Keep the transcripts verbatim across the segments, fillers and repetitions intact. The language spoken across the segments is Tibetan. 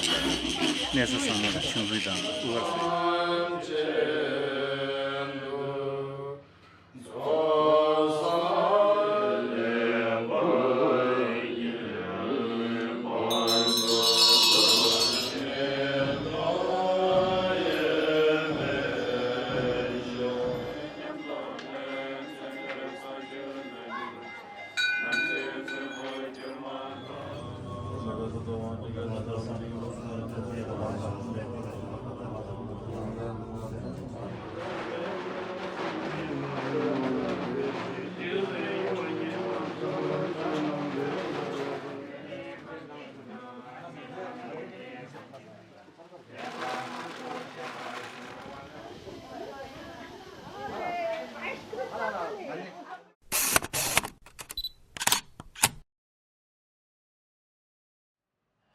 གནས་ས་ཚང་མ་ལ་ཆུང་འབུལ་དང་དབུ་བར་ཕུལ།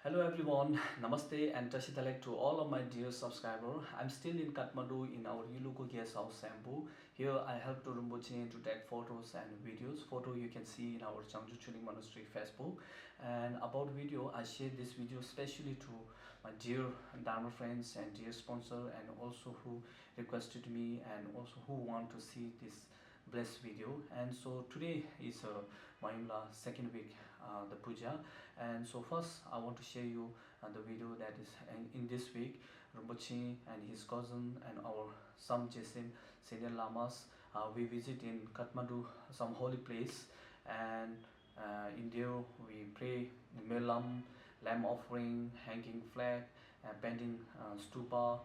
Hello everyone, Namaste and Tashi Delek to all of my dear subscriber. I'm still in Kathmandu in our Yuluko guest house, Sambu. Here I help to Rinpoche to take photos and videos. Photo you can see in our Changju Chuling Monastery Facebook. And about video, I share this video specially to my dear Dharma friends and dear sponsor, and also who requested me and also who want to see this blessed video. And so today is uh, Mayumla second week, uh, the puja. And so first I want to share you uh, the video that is in, in this week, Rinpoche and his cousin and our some Jesim senior lamas, uh, we visit in Kathmandu, some holy place, and uh, in there we pray the melam, lamb offering, hanging flag, uh, painting uh, stupa.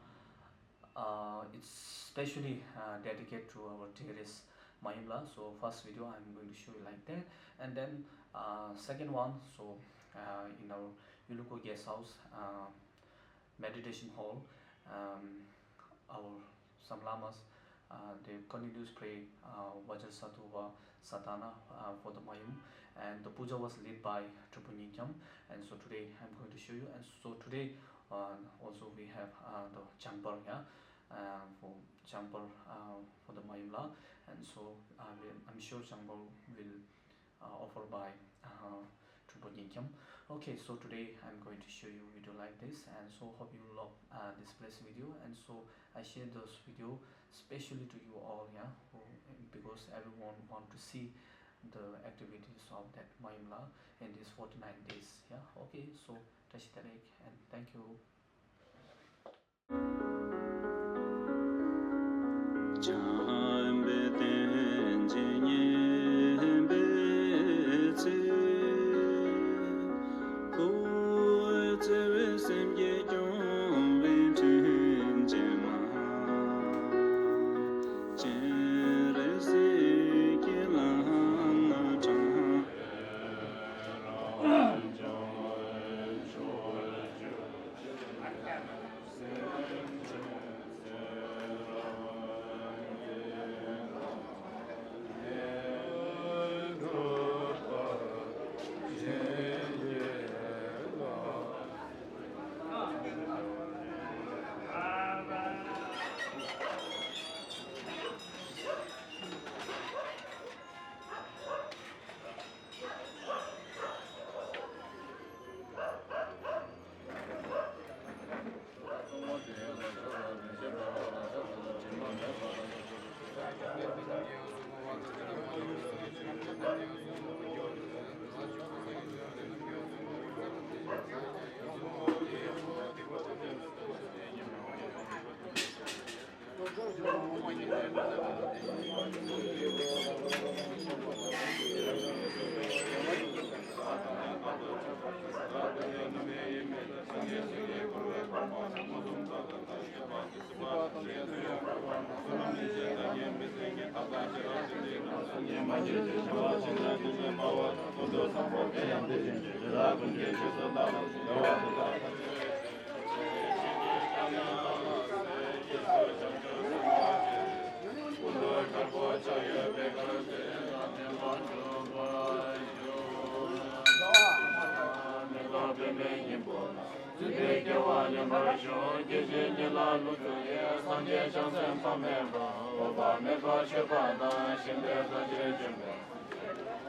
Uh, it's specially uh, dedicated to our dearest Mayumla. So first video I'm going to show you like that, and then uh, second one. So uh, in our Yuluko guest house, uh, meditation hall, um, our some lamas uh, they continuously pray uh, Vajrasattva Sadhana uh, for the Mayum, and the puja was led by Trungpa Nyingkhyam. And so today I'm going to show you. And so today uh, also we have uh, the Changpar, yeah, uh, for Changpar uh, for the Mayumla. And so uh, we, I'm sure Changpar will uh, offered by uh, Trungpa Nyingkhyam. Okay, so today I'm going to show you video like this, and so hope you love uh, this place video. And so I share those video specially to you all, yeah, who, because everyone want to see the activities of that Mayumla in these forty-nine days, yeah. Okay, so Tashi Delek and thank you. བྱམས་པའི་བསྟན་འཛིན་བརྙེས་པའི་ཚེ། འཁོར་བའི་བརྩེ་བའི་སེམས་ཀྱིས་སྐྱོང་བའི་དྲིན་ཅན་མ། སྤྱན་རས་གཟིགས་ཀྱི་ལམ་སྣ་དྲངས།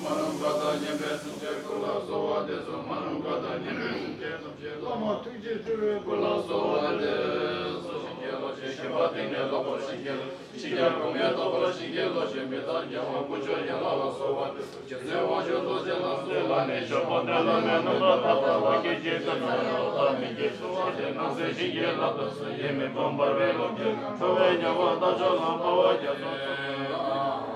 མ་རུངས་པ་དང་ཉེས་པའི་སེམས་ཅན་ཀུན་ལ་གསོལ་བ་འདེབས་སོ། མ་རུངས་པ་དང་ཉེས་པའི་སེམས་ཅན་ཐམས་ཅད་བླ་མ་ཐུགས་རྗེ་ཆེ་བའི་སྐུ་ལ་གསོལ་བ་འདེབས་སོ། ཞིང་གི་བློ་ཆེན་ཞིང་པ་སྟེང་ནས་ལྷག་པར་ཞིང་གི་བློ་ཆེན་ཞིང་གི་གོང་མའི་རྟག་པར་ཞིང་གི་བློ་ཆེན་མི་རྟག་རྒྱལ་བ་དཀོན་མཆོག་ཡན་ལག་ལ་གསོལ་བ་འདེབས་སོ། རྗེ་བཙུན་དབང་ཕྱུག་རྡོ་རྗེ་ལ་གསོལ་བ་ནི། མཆོག་ཏུ་སྟོན་ལ་མི་ནུས་པ་མཐའ་དག་ལ། སྐད་ཅིག་ཏུ་ནམ་ཡང་ལོག་ལྟར་མི་སྐྱེ། ཆུ་བོ་ཆེན་ནང་གསེས་ཞིང་གི་རླབས་དང་མཚུངས། ཡེངས་མེད་སྤངས་པར་བས་ཀློང་འཁྱུད། འཁྲུལ་པའི་ཉེས་པ་དག་ཕྱོགས་ལ། འཕོ་བ་རྒྱ་མཚོ་མཚུངས།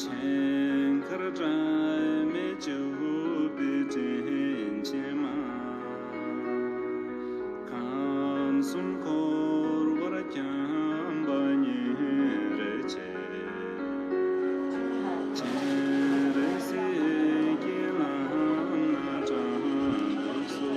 ཆེན་ཁར་སྒྲ་མེད་སྤྱོད་པའི་དྲིན་ཆེན་མ། ཁམས་གསུམ་འཁོར་བར་འཁྱམས་པ་ཉིད་རེ་ཆེ། སྤྱན་རས་གཟིགས་ཀྱི་ལམ་སྣ་དྲངས་འདུག་སོ།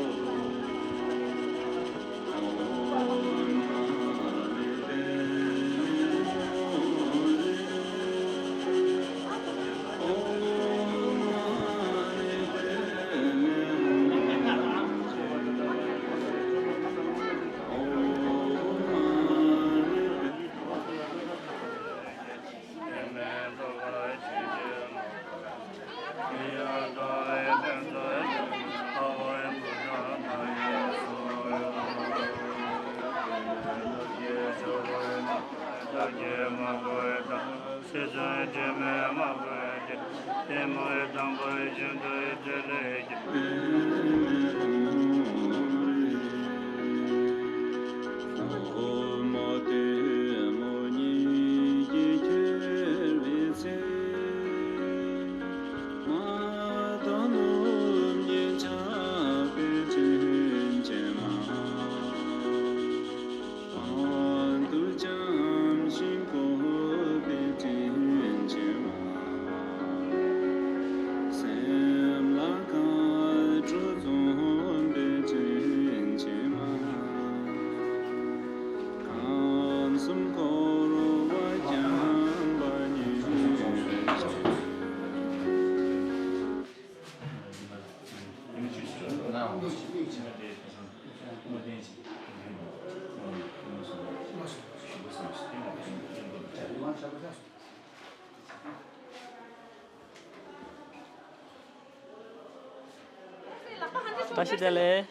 བཀྲ་ཤིས་བདེ་ལེགས།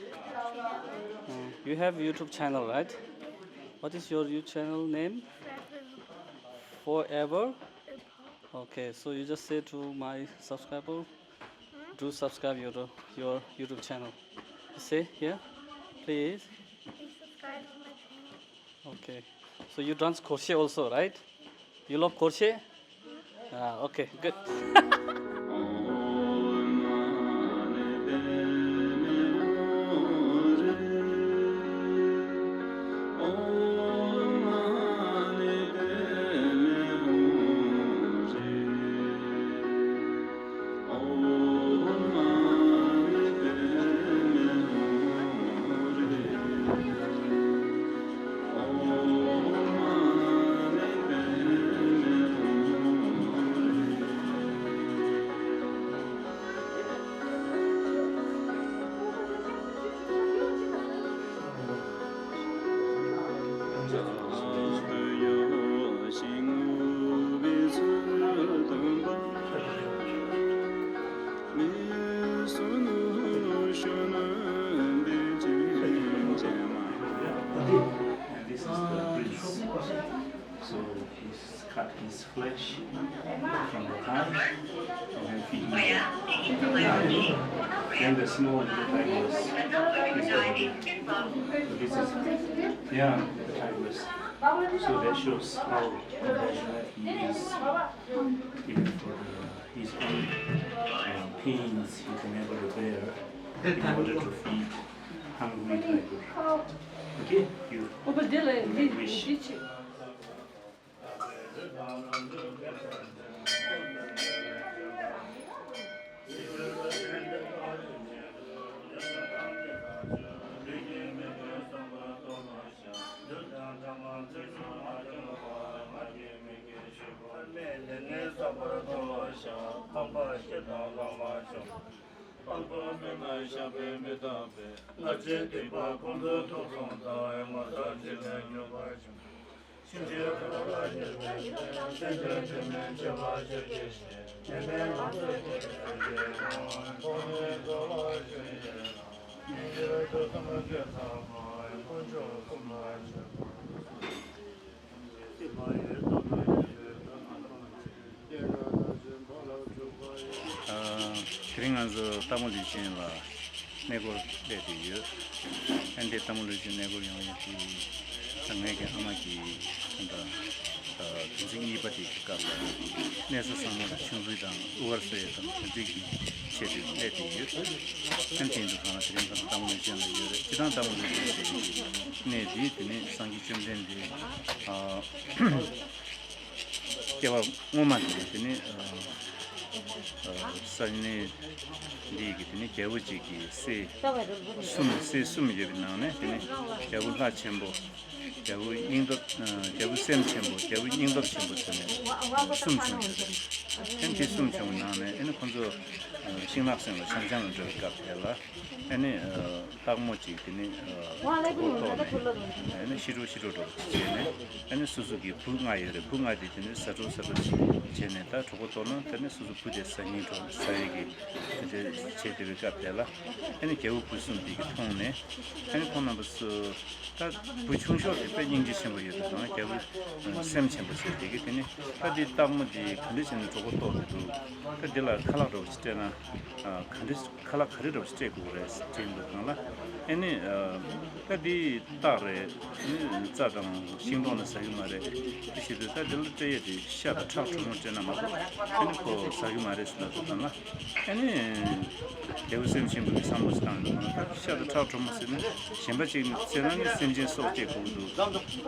Uh, you have YouTube channel, right? What is your YouTube channel name? Forever. Okay, so you just say to my subscriber, do subscribe your, your YouTube channel. Say here, please. Please subscribe to my channel. Okay. So you dance crochet also, right? You love crochet? Ah, okay, good. Flesh from the thigh and then feet. Then the small little tigers is the, this is, yeah, the tigers. So that shows how compassionate he is, even for the, his own uh, pains he can able to bear in order to feed hungry tiger. Okay, you wish. ཨ། དེ་རིང་ང་ཚོ་སྟག་མོ་ལུས་སྦྱིན་ལ་གནས་སྐོར་སླེབས་བསྡད་ཡོད། ཨ་ནི་སྟག་མོ་ལུས་སྦྱིན་གནས་སྐོར་ཡོང་ཡག་དེ་ད་ངེད་ཀྱི་ཨ་མ་གིས་ད་དུས་ཚིགས་གཉིས་པ་དེ་གི་སྐབས་ལ་གནས་ས་ཚང་མ་ལ་མཆོད་འབུལ་དང་དབུ་གར་གསོལ་ཡག་དང་དེ་འདྲ་གི་ཆེད་དུ་སླེབས་བསྡད་ཡོད། ཨ་ནི་དེ་ཡིན་དུས་གང་ལ་དེ་རིང་ད་སྟག་མོ་ལུས་སྦྱིན་ལ་ཡོད་རེད། སྤྱིར་བཏང་སྟག་མོ་ལུས་སྦྱིན་གནས་དེ་དེ་ནི་སངས་རྒྱས་བཅོམ་ལྡན་འདས། ཨ། སྐྱེ་བ་སྔོན་མ་དེ་དེ་ནི་ས་གནས་འདི་གི་དེ་ནི་རྒྱལ་པོ་གཅིག་གི་སྲས་གསུམ། སྲས་གསུམ་ཡོད་པའི་ནང་ནས་དེ་ནི་རྒྱལ་པོ་ལྷ་ཆེན་པོ། རྒྱལ་པོ་སྙིང་སྟོབས། རྒྱལ་པོ་སེམས་ཆེན་པོ། རྒྱལ་པོ་སྙིང་སྟོབས་ཆེན་པོ་ཟེར་ནས་གསུམ་བྱུང་ཡོད་རེད། ཨ་ནི་དེ་གསུམ་བྱུང་བའི་ནང་ནས་ཨ་ནི་ཁོ་ཚོ་ཤིང་ནགས་གསེང་ལ་འཆམ་འཆམ་ལ་འགྲོ་བའི་སྐབས་དེ་ལ། ཨ་ནི་སྟག་མོ་གཅིག་དེ་ནི་གྲོད་ཁོག་ལྟོགས་ནས་ཨ་ནི་ཤི་འགྲོ་ཤི་འགྲོ་འགྲོ་བྱས་ནས། ཨ་ནི་སོ་སོ་གི་བུ་ལྔ་ཡོད་རེད། བུ་ལྔ་དེ་དེ་ནི་ཟ་འགྲོ་ཟ་འགྲོ་བྱས་ནས་ད་གྲོད་ཁོག་ལྟོགས་ན་དེ་ནི་སོ་སོ་བུ་དེ་ཟ་སྙིང་འདོད་ཟ་ཡས་ཀྱི་དེ་འདྲ་བྱས་བསྡད་པའི་སྐབས་དེ་ལ། ཨ་ནི་རྒྱལ་པོ་བུ་གསུམ་དེ་གིས་མཐོང་ནས། ཨ་ནི་ཁོང་རྣམ་པ་ཚོ་ད་བུ་ཆུང་ཤོས་དེ་དཔེ་སྙིང་རྗེ་ཆེན་པོ་ཡོད་པ་དང་། རྒྱལ་པོ་སེམས་ཆེན་པོ་ཟེར་དེ་གིས་དེ་ནི་ད་དེ་སྟག་མོ་དེ་ག་འདྲ་བྱས་ནས་གྲོད་ཁོག་ལྟོགས་བསྡད་འདུག་ད་དེ་ལ་ཁ་ལག་འདྲ་བོ་ཞིག་སྤྲད་ན་ག་འདྲ། ཁ་ལག་ག་རེ་འདྲ་བོ་ཞིག་སྤྲད་དགོས་རེད་དྲན་འདུག་གང་ལ། ཨ་ནི་ད་འདི་སྟག་རེད། ཨ་ནི་རྩྭ་དང་ཤིང་ཏོག་ནི་ཟ་རྒྱུ་མ་རེད། དེ་བྱེད་དུས་ད་འདི་ལ་སྤྲད་ཡས་དེ་ཤ་དང་ཁྲག་དྲོན་མོ་སྤྲད་ན་མ་གཏོགས་ཨ་ནི་ཁོ་ཟ་རྒྱུ་མ་རེད་ཟེར་ལབ་འདུག་གང་ལ། ཨ་ནི་རྒྱལ་པོ་སེམས་ཆེན་པོ་གིས་བསམ་བློ་ཞིག་བཏང་ཡོང་། ད་ཤ་དང་ཁྲག་དྲོན་མོ་ཟེར་ན་གཞན་པ་ཅིག་ནི་ཟེར་ན་ནི་སེམས་ཅན་སྲོག་བཅད་དགོས་འདུག་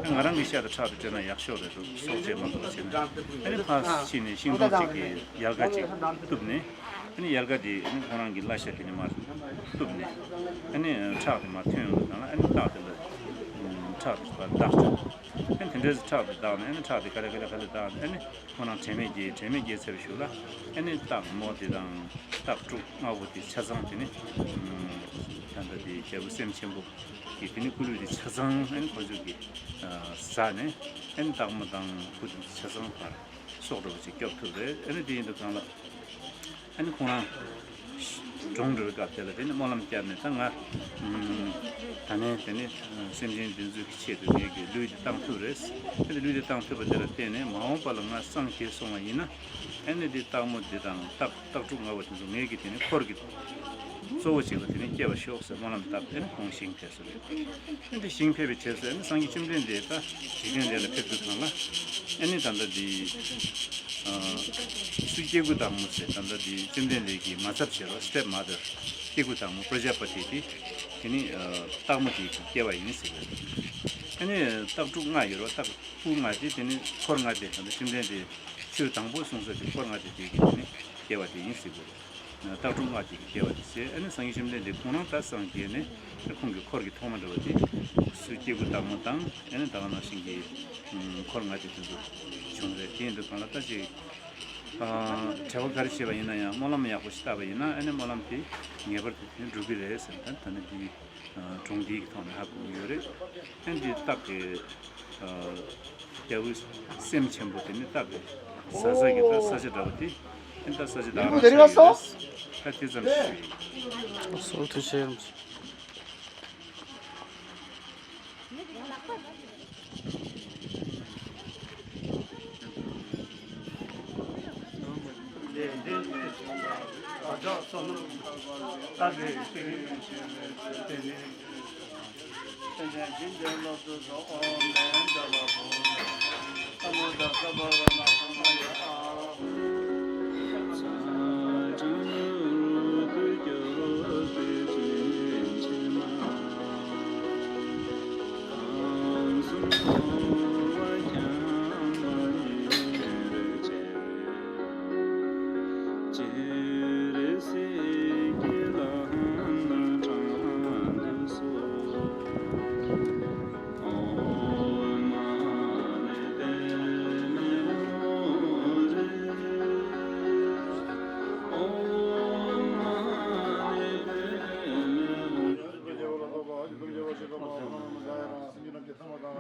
ཨ་ང་རང་གི་ཤ་དང་ཁྲག་དེ་སྤྲད་ན་ཡག་ཤོས་རེད་འདུག་སྲོག་བཅད་མ་དགོས་ཟེར་ན། ཨ་ནི་ཕར་ཕྱིན་ནས་ཤིང་སྡོང་གཅིག་གི་ཡལ་ག་གཅིག་གཏུབ་ནས། ཨ་ནི་ཡལ་ག་དེ་ཨ་ནི་ཁོ་རང་གི་བརླ་ཤ་དེ་ནས་མར་གཏུབ་ནས། ཨ་ནི་ཁྲག་དེ་མར་ཐོན་ཡོང་དུས་སྒང་ལ། ཨ་ནི་སྟག་དེ་ལ་ཁྲག་དེ་ཕར་བདག་བྱུང་། ཨ་ནི་དེ་འདྲའི་ཁྲག་དེ་བདག་ནས། ཨ་ནི་ཁྲག་དེ་ག་ལེ་ག་ལེ་ག་ལེ་བདག་ནས། ཨ་ནི་ཁོ་རང་དྲན་མེད་བརྒྱལ། དྲན་མེད་བརྒྱལ་ཚར་བའི་གཞུག་ལ། ཨ་ནི་སྟག་མོ་དེ་དང་སྟག་ཕྲུག་ལྔ་པོ་དེ་ཆ་ཚང་དེ་ནི་ད་ལྟ་དེ་རྒྱལ་པོ་སེམས་ཆེན་པོ་གི་དེ་ནི་སྐུ་ལུས་དེ་ཆ་ཚང་ཨ་ནི་ཁོ་ཚོ་གིས་ཟ་ནས། ཨ་ནི་སྟག་མོ་དང་བུ་དེ་ཆ་ཚང་ཕར་སྲོག་འདྲ་བོ་ཅིག་སྐྱོབ་ཐུབ་རེད། ཨ་ནི་དེ་ཡིན་དུས་སྒང་ལ། ཨ་ནི་ཁོང་རང་གྲོངས་འགྲོ་བའི་སྐབས་དེ་ལ་དེ་ནི་སྨོན་ལམ་བརྒྱབ་ནས། ད་ང་ད་ནས་དེ་ནི་སེམས་ཅན་འདི་ཚོའི་གི་ཆེད་དུ་ངེད་ཀྱི་ལུས་འདི་བཏང་ཐུབ་རེད། ཨ་ནི་ལུས་འདི་བཏང་ཐུབ་པ་དེ་ལ་བརྟེན་ནས་མ་འོངས་པ་ལ་ང་སངས་རྒྱས་སོང་བ་ཡིན་ན། ཨ་ནི་འདི་སྟག་མོ་འདི་དང་སྟག་སྟག་ཕྲུག་ལྔ་པོ་དེ་ཚོ་ངེད་ཀྱི་དེ་ནི་འཁོར་གྱི་གཙོ་བོ་ཅིག་ལ་དེ་ནི་སྐྱེ་བར་ཤོག་ཟེར་སྨོན་ལམ་བཏབ། ཨ་ནི་ཁོང་ཞིང་ཕེབས་སོང་། ཨ་ནི་ཞིང་ཕེབས་པའི་རྗེས་སུ་ཨ་ནི་སངས་རྒྱས་བཅོམ་ལྡན་འདས་ད་འཇིག་རྟེན་འདི་ལ་ཕེབས་དུས་སྒང་ལ། ཨ་ནི་ད་ལྟ་འདི་སུ་སྐྱེ་དགུ་བདག་མོ་ཟེར། ད་ལྟ་འདི་བཅོམ་ལྡན་འདས་ཀྱི་མ་ཚབ་བྱེད་པ་སི་ཊེབ་མ་དར། སྐྱེ་དགུ་བདག་མོ་པྲ་ཇཱ་པ་ཏི་དེ་དེ་ནི་སྟག་མོ་དེ་གི་སྐྱེ་བ་ཡིན་ཟེར་གི་རེད། ཨ་ནི་སྟག་ཕྲུག་ལྔ་ཡོད་རེད་པ། སྟག་ཕྲུག་ལྔ་དེ་དེ་ནི་འཁོར་ལྔ་དེ། ད་ལྟ་བཅོམ་ལྡན་འདས་ཆོས་དང་པོ་གསུངས་ས་དེ་འཁོར་ལྔ་དེ་དེ་གི་དེ་ནི་སྐྱེ་བ་དེ་ཡིན་ཟེར་གི་རེད། སྟག་ཕྲུག་ལྔ་དེ་གི་སྐྱེ་བ་དེ་ཟེར། ཨ་ནི་སངས་རྒྱས་བཅོམ་ལྡན་འདས་ཁོང་རང་ད་སངས་རྒྱས་ནས་ཁོང་གི་འཁོར་གྱི་ཐོག་མ་འདྲ་བ་དེ་སུ་སྐྱེ་དགུ་བདག་མོ་དང་། ཨ་ནི་ད་ག་ནང་བཞིན་གྱི་འཁོར་ལྔ་དེ་དེ་ཚོ་བྱུང་རེད། དེ་ཡིན་དུས་སྒང་ལ་ད་ཅིག་ཨ་གྲྭ་པ་ག་རེ་བྱས་པ་ཡིན་ན་ཡང་སྨོན་ལམ་ཡག་པོ་ཞིག་བཏབ་པ་ཡིན་ན། ཨ་ནི་སྨོན་ལམ་དེ་ངེས་པར་དུ་དེ་འགྲུབ་ཀྱི་རེད་ཟེར། ད་ད་ནི་འདི་སྒྲུང་འདིའི་ཐོག་ནས་ཧ་གོ་གི་ཡོད་རེད། ཨ་ནི་འདི་སྟག་གི་ཨ་རྒྱལ་པོ་སེམས་ཆེན་པོ་དེ་ནི་སྟག་གི་ཟ་ས་གི་ད་ས་ཆ་འདྲ་བོ་དེ། ཨ་ནི་ད་ས་ཆ་ད་ག་རང་ཆགས་ཡོད་རེད། ད་དེ་ཙམ་ཞུ་ཡིན། སོ་ཐུ་ཆེ་རམ།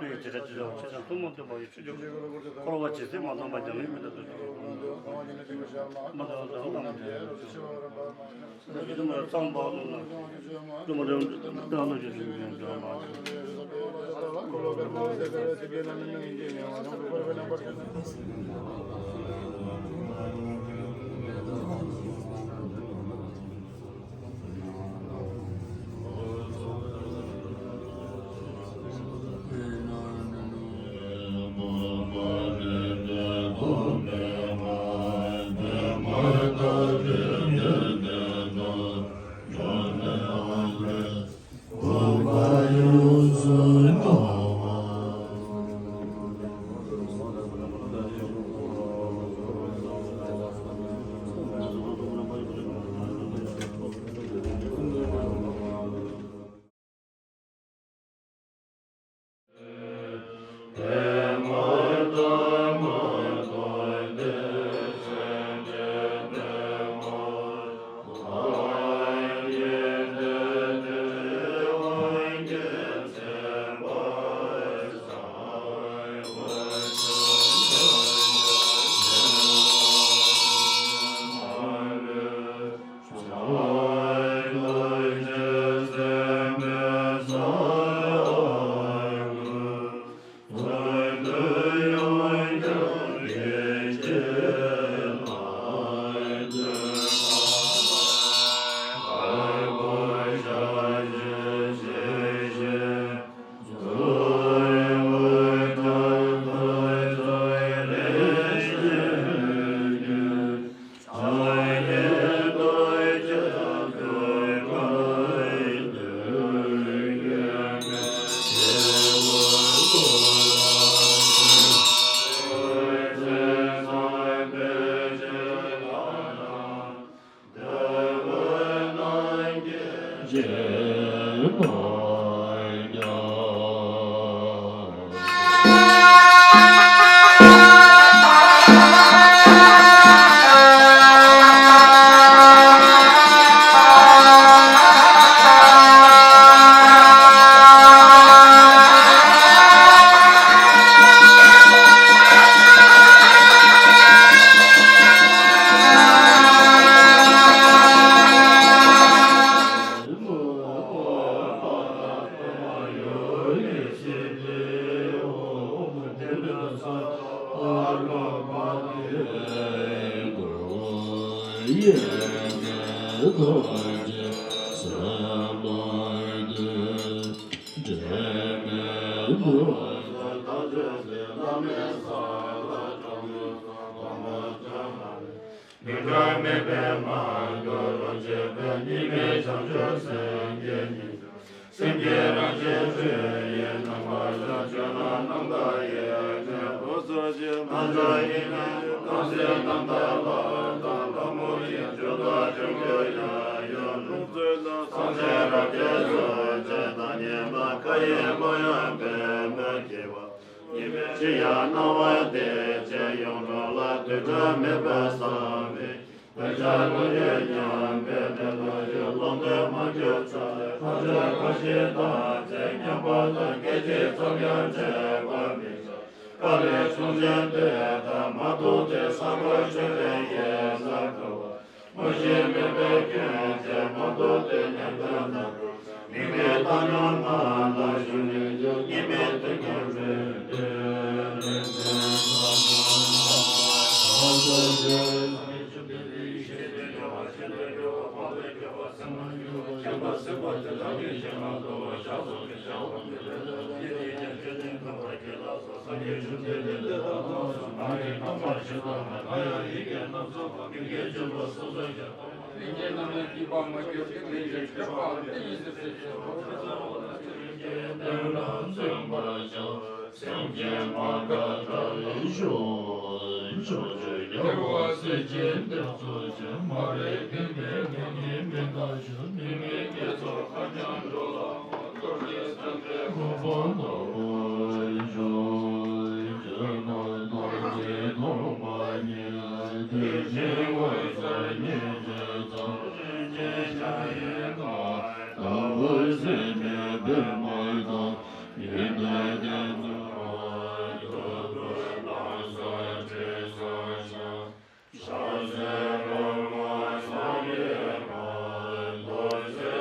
ལུས་ཇི་ལྟར་ཇི་ལྟར་ཆོས་ཀྱང་ཐུན་མོང་སྟོན་པ་ཡི་ཆོས་ཀྱང་འཁོར་བ་ཇི་སྲིད་མ་སྟོངས་པ་ཀྱང་ཡིན་མི་འདོད་དོ། མ་འདོད་དོ། ཙམ་པ་ལུང་ན་ཀྲུང་མ་དོན་ཏང་ལོ་ཀྱི་རིང་ཡོན་ཀྱང་མ་མི་འགྲོ་མེད་པའི་མ་འགྲོ་རང་རྒྱལ་པའི་གཉིས་མེད་བྱང་ཆུབ་སེམས་ཀྱི་ཉིད། སེམས་ཀྱི་རང་བཞིན་ཆོས་དབྱིངས་སྣང་བ་ལ་ཆོས་རྣམས་རྣམ་དག་ཡེ་ནས་རྡོ་སོལ་ཞིག་ལྷ་མཆོག་ཡེ་ནས་རྣམ་སྲས་རྣམ་དག་ལ་དང་ལྷ་མོ་ཡི་ཆོས་དག་ཆོས་ཀྱི་ཡ་ཡོ་ལུགས་ཚུལ་དང་སངས་རྒྱས་རབ་རྒྱས་སོགས་བཅས་དང་ཉན་པ་མཁའ་ཡི་མོ་ཡང་པདྨོ་སྐྱེ་བ། ཉི་མའི་ཕྱི་ཡང་སྣང་བ་བདེ་ཆེན་ཡོངས་གྲོལ་ལ་དུས་མཐའ་མེད་པར་བསམ་པའི་འོད་ཆགས་ཀུན་གྱི་མཉམ་པའི་མེ་ཏོག་བཞིན་ཀློང་དུ་མ་གྱུར་ཙམ་ལས་ཕ་ཆོས་ཁ་ཞེ་དང་བཅས་མཉམ་པ་དང་སྐད་ཅིག་ཙམ་ཡང་བྲལ་བ་མེད་ཅིང་། དཀའ་ལས་བྱུང་ཞིང་དེ་ལྟར་མ་ཐུག་དེ་ས་གོ་ཆོས་ལས་ཡལ་ས་འགྲོ་བ། མུ་བཞི་མེད་པའི་སྐྱོན་བཅས་མ་ཐུག་དེ་ཉམས་དོན་དང་། དམིགས་མེད་བཏང་སྙོམས་ངང་ལ་བཞུགས་ནས་ཀྱང་གཉིས་མེད་དོན་གྱི་འཕྲིན་ལས་ལེགས་བྱས་སངས་རྒྱས་ཐམས་ཅད་ཐམས་ཅད་ཀྱི་ཆུ་བོའི་ སེམས་ཅན་མ་འགགས་དགྲ་ལས་སྐྱོབ། ཕྱོགས་བཅུའི་རྒྱལ་བ་སྲས་ཀྱི་བདག་ཚོགས་ཀྱི། མ་རིག་པའི་མིག་གིས་མི་ལྟ་ཞིང་། མི་མིན་དགེ་ཚོགས་ཁ་ཉན་འགྲོ་ལ། རྡོ་རྗེ་སེམས་དཔའི་གོ་འཕང་ཐོབ་པར་ཤོག། ཇི་ལྟར་རྡོ་རྗེ་ཐོགས་པ་ཉིད། དེ་བཞིན་འོད་གསལ་ཉིད་ཀྱི་མཚོ། རིན་ཆེན་འཇམ་དབྱངས་ལྟ་བུ་སེམས་དཔའི་པདྨ་དང་། ཡོན་ཏན་ལྡན་ཚོགས་རབ་ཏུ་བསྔོ། ཕྱག་འཚལ་ལོ་ལྔ་སངས་རྒྱས་པ། རྡོ་རྗེ་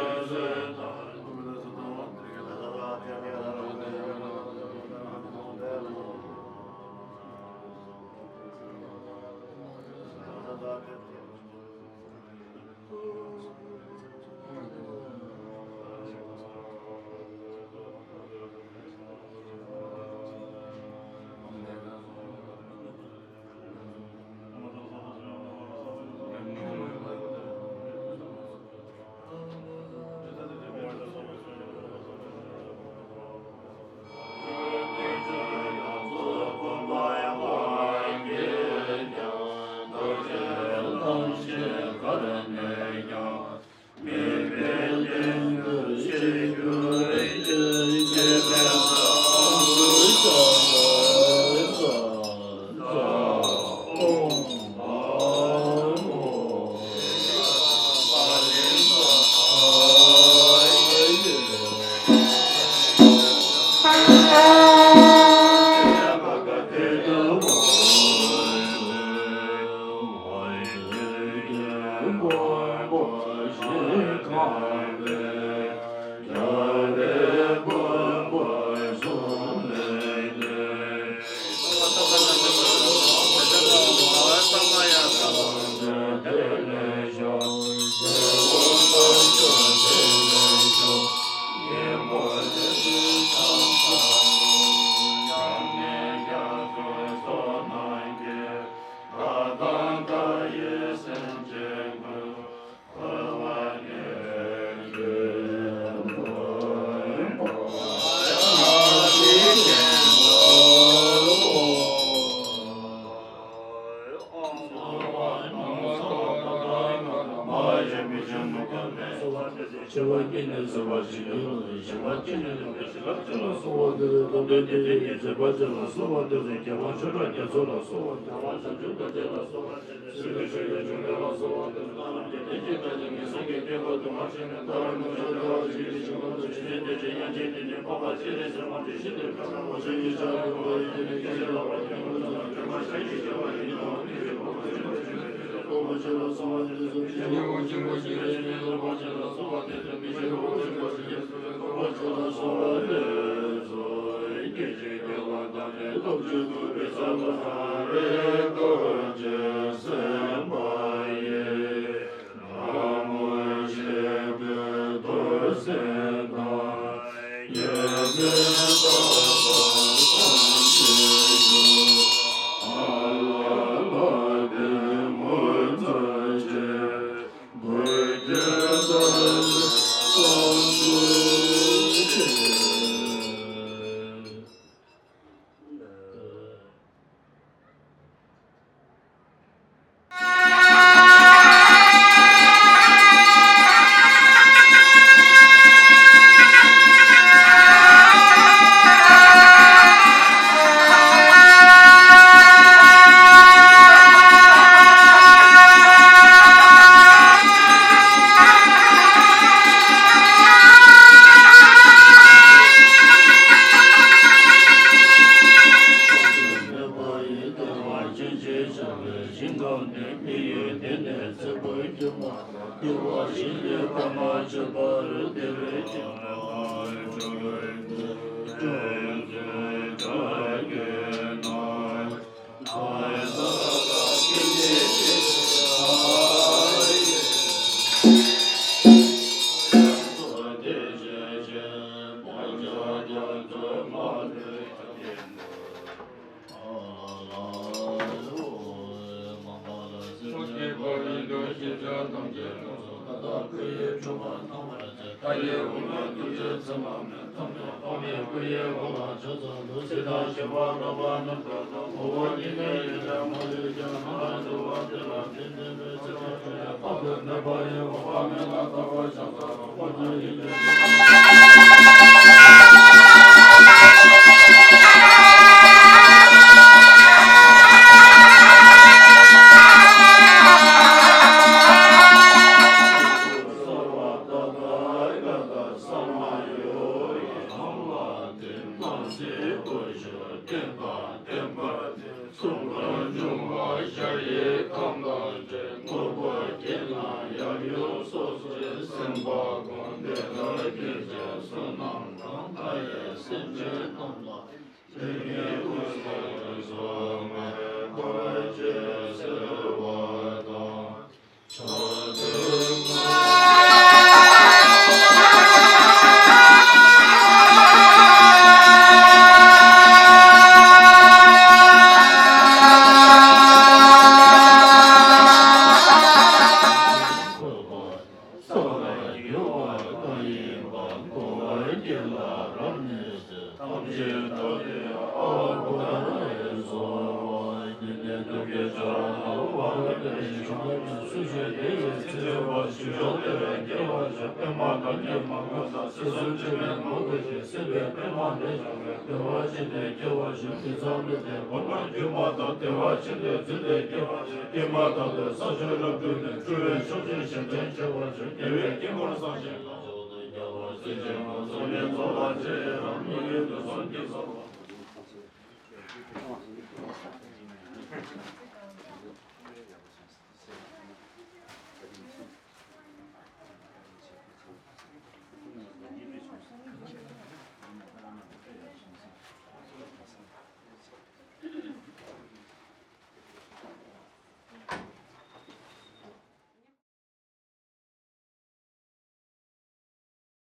སེམས་དཔའ།